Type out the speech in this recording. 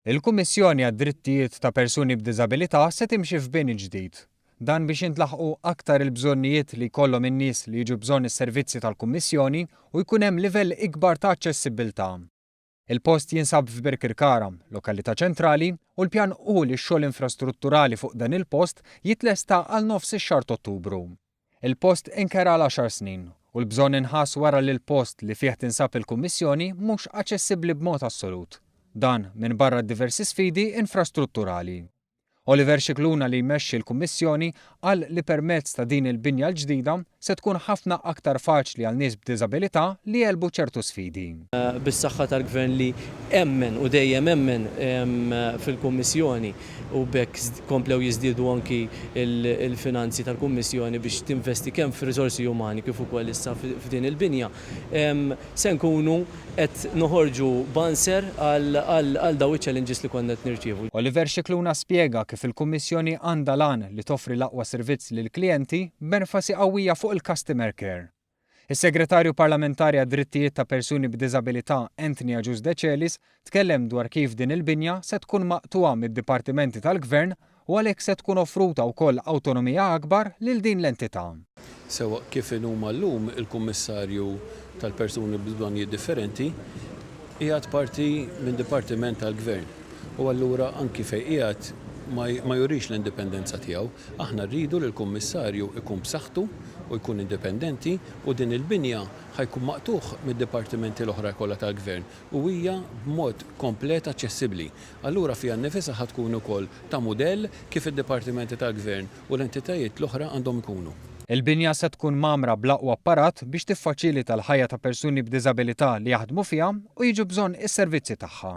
Il-Kummissjoni għad-Drittijiet ta' Persuni b'Diżabilità se timxi f'bini ġdid. Dan biex jintlaħqu aktar il-bżonnijiet li jkollhom in-nies li jiġu bżonn is-servizzi tal-Kummissjoni u jkun hemm livell ikbar ta' aċċessibbiltà. Il-post jinsab f'Birkirkara, lokalità ċentrali, u l-pjan hu li x-xogħol infrastrutturali fuq dan il-post jitlesta għal nofs ix-xahar t'Ottubru. Il-post inkera għal għaxar snin u l-bżonn inħass wara li l-post li fih tinsab il-Kummissjoni mhux aċċessibbli b'mod assolut. Dan minbarra d-diversi sfidi infrastrutturali. Oliver Scicluna li jmexxi l-Kummissjoni qal li permezz ta' din il-binja l-ġdida se tkun ħafna aktar faċli għal nies b'diżabilità li jegħlbu ċertu sfidi. Bis-saħħa tal-Gvern li emmen u dejjem emmen fil-Kummissjoni u b'hekk komplew jiżdiedu anki l-finanzi tal-Kummissjoni biex tinvesti kemm f'riżorsi umani kif ukoll issa f'din il-binja, se nkunu qed noħorġu b'answer għal dawn iċ-challenges li konna qed nirċievu. Oliver Scicluna spjega kif il-Kummissjoni għandha l-għan li toffri l-aqwa servizz lill-klijenti b'enfasi qawwija fuq il-customer care. Is-Segretarju Parlamentari għad-Drittijiet ta' Persuni b'Diżabilità Anthony Agius Decelis tkellem dwar kif din il-binja se tkun maqtugħa mid-dipartimenti tal-Gvern u għalhekk se tkun offruta wkoll awtonomija akbar lil din l-entità. Sewwa kif inhuma llum il-Kummissarju tal-Persuni b'Bżonnijiet Differenti qiegħed parti minn dipartiment tal-Gvern u allura anki fejn qiegħed ma jurix l-indipendenza tiegħu. Aħna rridu li l-Kummissarju jkun b'saħħtu u jkun indipendenti u din il-binja ħa jkun maqtugħ mid-dipartimenti l-oħra kollha tal-Gvern u hija b'mod komplet aċċessibbli. Allura fiha nnifisha ħa tkun ukoll ta' mudell kif id-dipartimenti tal-Gvern u l-entitajiet l-oħra għandhom ikunu. Il-binja se tkun mgħammra bl-aqwa apparat biex tiffaċilita l-ħajja ta' persuni b'diżabilità li jaħdmu fiha u jiġu bżonn is-servizzi tagħha.